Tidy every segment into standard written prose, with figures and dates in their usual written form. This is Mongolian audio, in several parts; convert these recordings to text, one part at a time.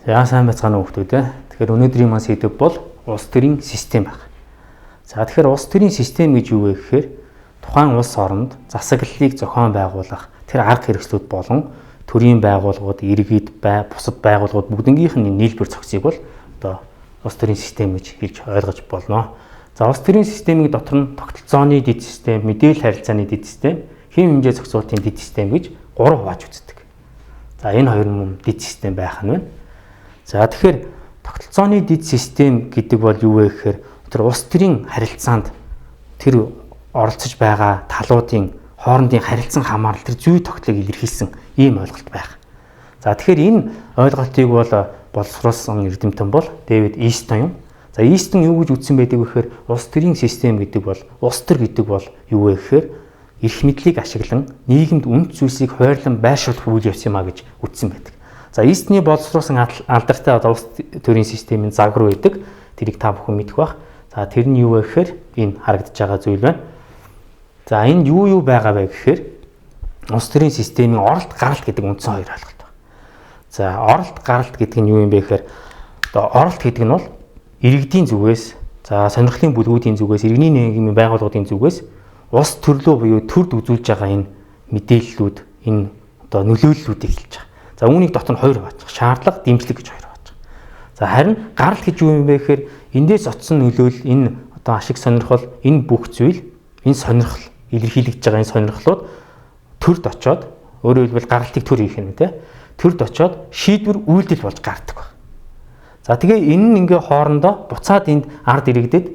За сайн байцгаана уу хүмүүс ээ. Тэгэхээр өнөөдрийн маань сэдэв бол улс төрийн систем байх. За тэгэхээр улс төрийн систем гэж юу вэ гэхээр тухайн улс оронд засаглалыг зохион байгуулах тэр арга хэрэгслүүд болон төрийн байгууллагууд, иргэд, бусад байгууллагууд бүгднгийнх нь нийлбэр зохицыг бол одоо улс төрийн систем гэж хэлж ойлгож болно. За улс төрийн системийн дотор нь тогтолцооны дэд систем, мэдээлэл харилцааны дэд систем, хэм хэмжээ зохицуултын дэд систем гэж гурав хувааж үздэг. За энэ хоёр мөн дэд систем байх нь байна. За тэгэхээр тогтолцооны дэд систем гэдэг бол юу вэ гэхээр тэр улс төрийн харилцаанд тэр оролцож байгаа талуудын хоорондын харилцан хамаарал тэр зүй тогтлыг илэрхийлсэн ийм ойлголт байх. За тэгэхээр энэ ойлголтыг бол боловсруулсан эрдэмтэн бол Дэвид Истон юм. За Истон юу гэж үзсэн байдаг вэ гэхээр улс төрийн систем гэдэг бол улс төр гэдэг бол юу вэ гэхээр эрх мэдлийг ашиглан нийгэмд үнэт зүйлсийг хойрлон байршуулах үйл явц юм а гэж үзсэн байдаг. За Истний боловсруулсан алдартай одоо улс төрийн системийн загвар байдаг. Тэрийг та бүхэн мэдэх бах. За тэр нь юу вэ гэхээр энэ харагдаж байгаа зүйл байна. За энд юу юу байгаа вэ гэхээр улс төрийн системийн оролт гаралт гэдэг үндсэн хоёр ойлголт байна. За оролт гаралт гэдэг нь юу юм бэ гэхээр одоо оролт гэдэг нь бол иргэдийн зүгээс, за сонирхлын бүлгүүдийн зүгээс, иргэний нийгмийн байгууллагуудын зүгээс улс төрлөө буюу төрд үзүүлж байгаа энэ мэдээллүүд, энэ одоо нөлөөллүүдийг хэлж байгаа. За үүнийг дотор нь хоёр хувааж байгаа. Шаардлага, дэмжлэг гэж хоёр хувааж байгаа. За харин гаралт гэж юу юм бэ гэхээр эндээс очсон нөлөөлөл, энэ одоо ашиг сонирхол, энэ бүх зүйл, энэ сонирхол илэрхийлэгдэж байгаа энэ сонирхлууд төрд очоод, өөрөөр хэлбэл гаралтыг төр хийх юм те. Төрд очоод шийдвэр үйлдэл болж гардаг баг. За тэгээ энэ нь ингээ хоорондоо буцаад энд ард иргэдэд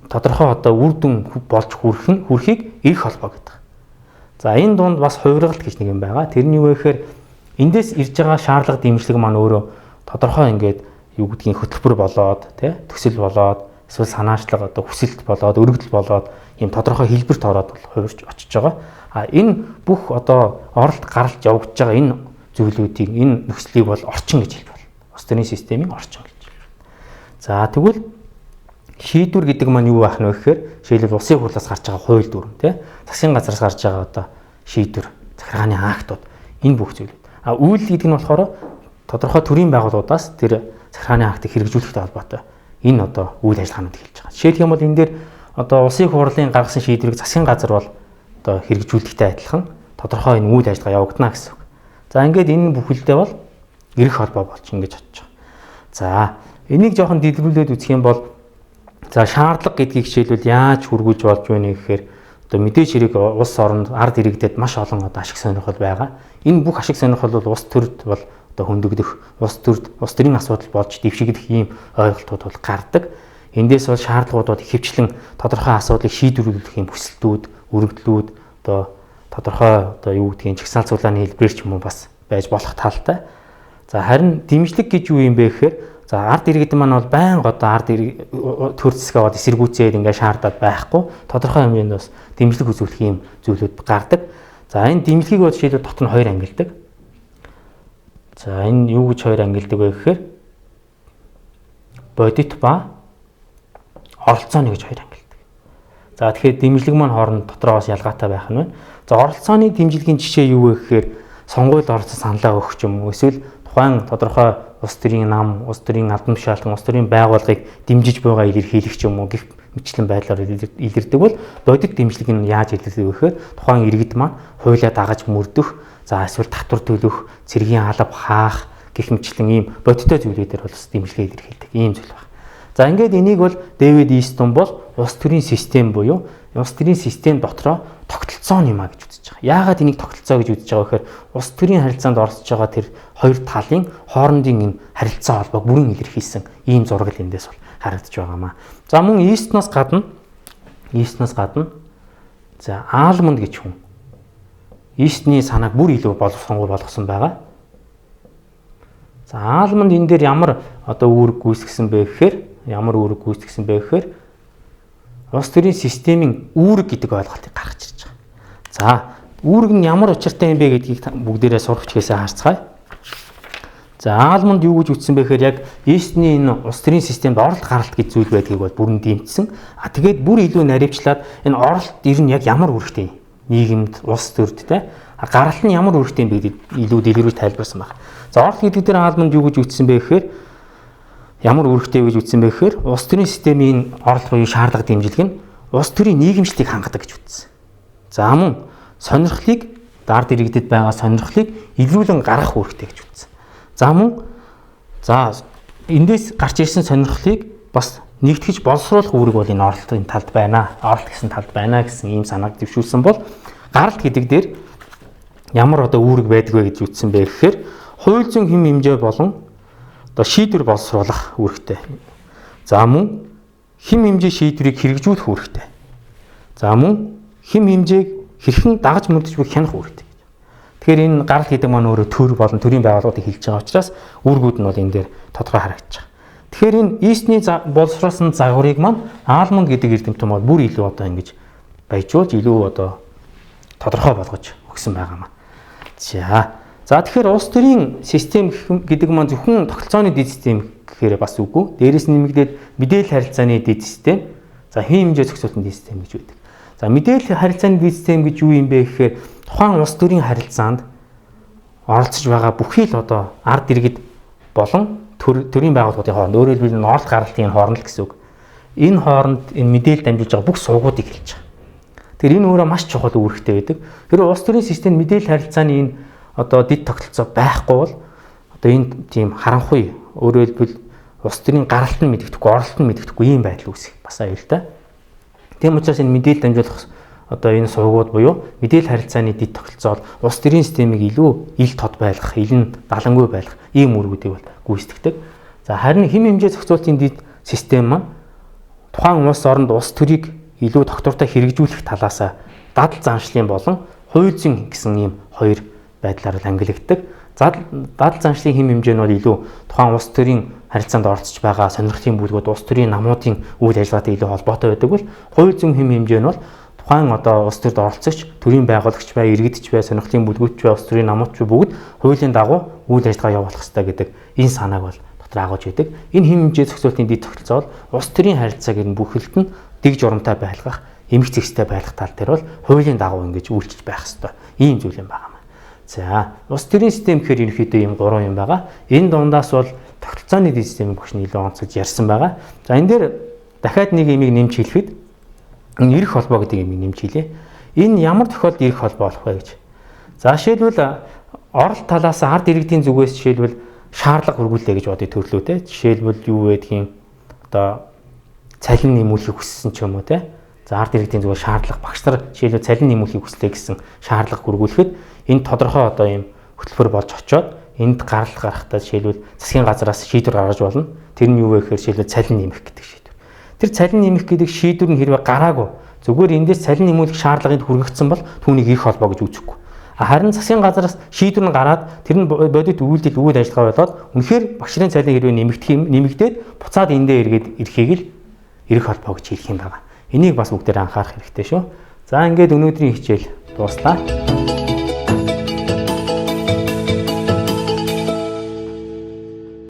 тодорхой одоо үр дүн болж хүрэх нь хүрхийг эрх холбоо гэдэг. За энэ дунд бас хувиргалт гэж нэг юм байгаа. Тэр нь юу вэ гэхээр эндээс ирж байгаа шаардлага дэмжлэг маань өөрөө тодорхой ингээд юу гэдгийг хөтөлбөр болоод тий төсөл болоод эсвэл санаачлага одоо хүсэлт болоод өргөдөл болоод ийм тодорхой хэлбэрт ороод бол хувирч очиж байгаа. А энэ бүх одоо оролт гаралт явагдаж байгаа энэ зүйлүүдийг энэ нөхцөлийг бол орчин гэж хэлж байна. Улс төрийн системийн орчин гэж хэлж байна. За тэгвэл шийдвэр гэдэг маань юу байх нь вэ гэхээр жишээлбэл улсын хурлаас гарч байгаа хууль дүрэм тий засгийн газраас гарч байгаа одоо шийдвэр, захиргааны актууд энэ бүх зүйлүүд. А үйлдэл гэдэг нь болохоор тодорхой төрийн байгууллагуудаас тэр захиргааны актыг хэрэгжүүлэхтэй холбоотой энэ одоо үйл ажиллагаанууд хэлж байгаа. Жишээлх юм бол энэ дээр одоо улсын хурлын гаргасан шийдвэрийг засгийн газар бол одоо хэрэгжүүлэхтэй адилхан тодорхой энэ үйл ажиллагаа явагдана гэсэн үг. За ингээд энэ бүхэлдээ бол эрх холбоо болж ингэж очиж байгаа. За энийг жоохон дэлгэрүүлээд үзэх юм бол за шаардлага гэдгийг жишээлбэл яаж хүргүүлж болж байна гэхээр одоо мэдээж хэрэг улс оронд ард иргэдэд маш олон одоо ашиг сонирхол байгаа. Энэ бүх ашиг сонирхол бол улс төрд бол одоо хөндөгдөх, улс төрд, улс төрийн асуудал болж дэвшигдэх ийм ойлголтууд бол гардаг. Эндээс бол шаардлагууд бол ихэвчлэн тодорхой асуудлыг шийдвэрлэх ийм хүсэлтүүд, өргөдлүүд одоо тодорхой одоо юу гэдгийг жагсаал цуглааны хэлбэрээр ч юм уу бас байж болох талтай. За харин дэмжлэг гэж юу юм бэ гэхээр за ард иргэд маань бол байнга одоо ард төр зэсгээ бол эсэргүүцээд ингээ шаардаад байхгүй тодорхой хэмжээнд бас дэмжлэг үзүүлэх ийм зүйлүүд гардаг. За энэ дэмжлэгийг бол жишээлбэл дотор нь хоёр ангилдаг. За энэ юу гэж хоёр ангилдаг вэ гэхээр бодит ба оролцооны гэж хоёр ангилдаг. За тэгэхээр дэмжлэг маань хооронд дотроо бас ялгаатай байх нь байна. За оролцооны дэмжлэгийн жишээ юу вэ гэхээр сонгуульд оролцсон саналаа өгөх юм уу эсвэл тухайн тодорхой улс төрийн нам, улс төрийн албан тушаалтан, улс төрийн байгууллагыг дэмжиж буйгаа илэрхийлэх ч юм уу гэх мэтлэн байдлаар илэрдэг бол бодит дэмжлэг нь яаж илэрдэг вэ гэхээр тухайн иргэд маань хуулиа дагаж мөрдөх, за эсвэл татвар төлөх, цэргийн алба хаах гэх мэтлэн ийм бодиттой зүйлүүдээр бол бас дэмжлэгээ илэрхийлдэг ийм зүйл байна. За ингээд энийг бол Дэвид Истон бол улс төрийн систем буюу улс төрийн систем дотроо тогтолцоо юм а гэж үзэж байгаа. Яагаад энийг тогтолцоо гэж үзэж байгаа вэ гэхээр улс төрийн харилцаанд оролцож байгаа тэр хоёр талын хоорондын энэ харилцаа холбоог бүрэн илэрхийлсэн ийм зураг л эндээс бол харагдаж байгаа маа. За мөн Истоноос гадна за Алмонд гэж хүн Истний санааг бүр илүү боловсронгуй болгосон байгаа. За Алмонд энэ дээр ямар одоо үүрэг гүйцэтгсэн бэ гэхээр улс төрийн системийн үүрэг гэдэг ойлголтыг гаргаж ирж байгаа. За үүрэг нь ямар учиртай юм бэ гэдгийг бүгдээрээ сурах хичээсээ харцгаая. За Алмонд юу гэж үтсэн бэ гэхээр яг Истний энэ улс төрийн системд оролт гаралт гэж зүйл байдгийг бол бүрэн дэмжсэн. А тэгээд бүр илүү наривчлаад энэ оролт ер нь яг ямар үүрэгтэй нийгэмд, улс төрд те. Гаралт нь ямар үүрэгтэй юм бэ гэдэг илүү дэлгэрүүлж тайлбарсан байна. За оролт гэдэг дээр Алмонд юу гэж үздсэн бэ гэхээр ямар үүрэгтэй гэж үздсэн бэ гэхээр улс төрийн системийн оролт буюу шаардлага дэмжлэг нь улс төрийн нийгэмшлийг хангадаг гэж үздсэн. За мөн сонирхлыг дард иргэдэд байгаа сонирхлыг илрүүлэн гаргах үүрэгтэй гэж үздсэн. За мөн за эндээс гарч ирсэн сонирхлыг бас нэгтгэж боловсруулах үүрэг бол энэ оролтын талд байна. Оролт гэсэн талд байна гэсэн ийм санааг дэвшүүлсэн бол гаралт гэдэг дээр ямар одоо үүрэг байдаг вэ гэж үздсэн бэ гэхээр хууль зүйн хэм хэмжээ болон одоо шийдвэр боловсруулах үүрэгтэй. За мөн хэм хэмжээ шийдвэрийг хэрэгжүүлэх үүрэгтэй. За мөн хэм хэмжээг хэрхэн дагаж мөрдөж буй хянах үүрэгтэй. Тэгэхээр энэ гаралт гэдэг маань өөрөө төр болон төрийн байгууллагуудыг хэлж байгаа учраас үүргүүд нь бол энэ дээр тодорхой харагдаж байгаа. Тэгэхээр энэ Истний боловсруулсан загварыг маань Алмонд гэдэг эрдэмтэн бол бүр илүү одоо ингэж баяжуулж илүү одоо тодорхой болгож өгсөн байгаа юм. За. За тэгэхээр улс төрийн систем гэдэг маань зөвхөн тогтолцооны дэд систем гэхээр бас үгүй. Дээрээс нь нэмэгдээд мэдээлэл харилцааны дэд систем, за хэм хэмжээ зохицуулалтын дэд систем гэж байдаг. За мэдээлэл харилцааны дэд систем гэж юу юм бэ гэхээр тухайн улс төрийн харилцаанд оролцож байгаа бүхий л одоо ард иргэд болон төрийн байгууллагуудын хооронд, өөрөөр хэлбэл оролт гаралтын хооронд л гэсэн үг. Энэ хооронд энэ мэдээлэл дамжуулж байгаа бүх сувгуудыг хэлж байгаа. Тэгэхээр энэ өөрөө маш чухал үүрэгтэй байдаг. Тэр улс төрийн систем мэдээлэл харилцааны энэ одоо дэд тогтолцоо байхгүй бол одоо энэ тийм харанхуй, өөрөөр хэлбэл улс төрийн гаралт нь мэдэгдэхгүй, оролт нь мэдэгдэхгүй ийм байдал үүсэх бас аюултай. Тийм учраас энэ мэдээлэл дамжуулах одоо энэ сувгууд буюу мэдээлэл харилцааны дэд тогтолцоо бол улс төрийн системийг илүү ил тод байлгах, илэн далангүй байлгах ийм үүргүүдийг бол гүйцэтгэдэг. За харин хэм хэмжээ зохицуулалтын дэд систем маань тухайн улс оронд улс төрийг илүү тогтвортой хэрэгжүүлэх талаас дадал заншлын болон хууль зүйн гэсэн ийм хоёр байдлаар ангилагддаг. Дадал заншлын хэм хэмжээ нь бол илүү тухайн улс төрийн харилцаанд оролцож байгаа сонирхлын бүлгүүд, улс төрийн намуудын үйл ажиллагаатай илүү холбоотой байдаг бол хууль зүйн хэм хэмжээ нь бол тухайн одоо улс төрд оролцогч, төрийн байгуулагч бай, иргэдч бай, сонирхлын бүлгүүдч бай, улс төрийн намууд ч бүгд хуулийн дагуу үйл ажиллагаа явуулах ёстой гэдэг энэ санааг бол дотор агуулж байдаг. Энэ хэм хэмжээ зохицуулалтын дэд тогтолцоо бол улс төрийн харилцааг энэ бүхэлд нь дэг журамтай байлгах, эмх зэгстэй байлгах тал дээр бол хуулийн дагуу ингэж үйлчилж байх ёстой. Ийм зүйл юм байна. За, улс төрийн систем гэхээр ерөнхийдөө ийм гурван юм байгаа. Энэ дундаас бол тогтолцооны дэд системийг багш нь илүү онцгож ярьсан байгаа. За энэ дээр дахиад нэг юмыг нэмж хэлэхэд энэ эрх холбоо гэдэг юмыг нэмж хэлье. Энэ ямар тохиолдолд эрх холбоо болох вэ гэж. За жишээлбэл оролт талаас ард иргэдийн зүгээс жишээлбэл шаардлага хүргүүлээ гэж бодъё төрлөө те. Жишээлбэл юу байдгийг одоо цалин нэмүүлэхийг хүссэн ч юм уу те. За ард иргэдийн зүгээр шаардлага багш нар жишээлбэл цалин нэмүүлэхийг хүслээ гэсэн шаардлага хүргүүлэхэд энэ тодорхой одоо ийм хөтөлбөр болж очоод энд гаралт гарахтаа жишээлбэл засгийн газраас шийдвэр гаргаж болно. Тэр нь юу вэ гэхээр жишээлбэл цалин нэмэх гэдэг шийдвэр. Тэр цалин нэмэх гэдэг шийдвэр нь хэрвээ гараагүй зүгээр эндээс цалин нэмүүлэх шаардлагыг хүргэгдсэн бол түүнийг эрх холбоо гэж үзэхгүй. Харин засгийн газраас шийдвэр нь гараад тэр нь бодит үйлдэл үйл ажиллагаа болоод үнэхээр багш нарын цалин хэрвээ нэмэгдэх юм нэмэгдээд буцаад эндээ эргээд ирэхийг л эрх холбоо гэж хэлэх юм байна. Энийг бас бүгдээр анхаарах хэрэгтэй шүү. За ингээд өнөөдрийн хичээл дууслаа.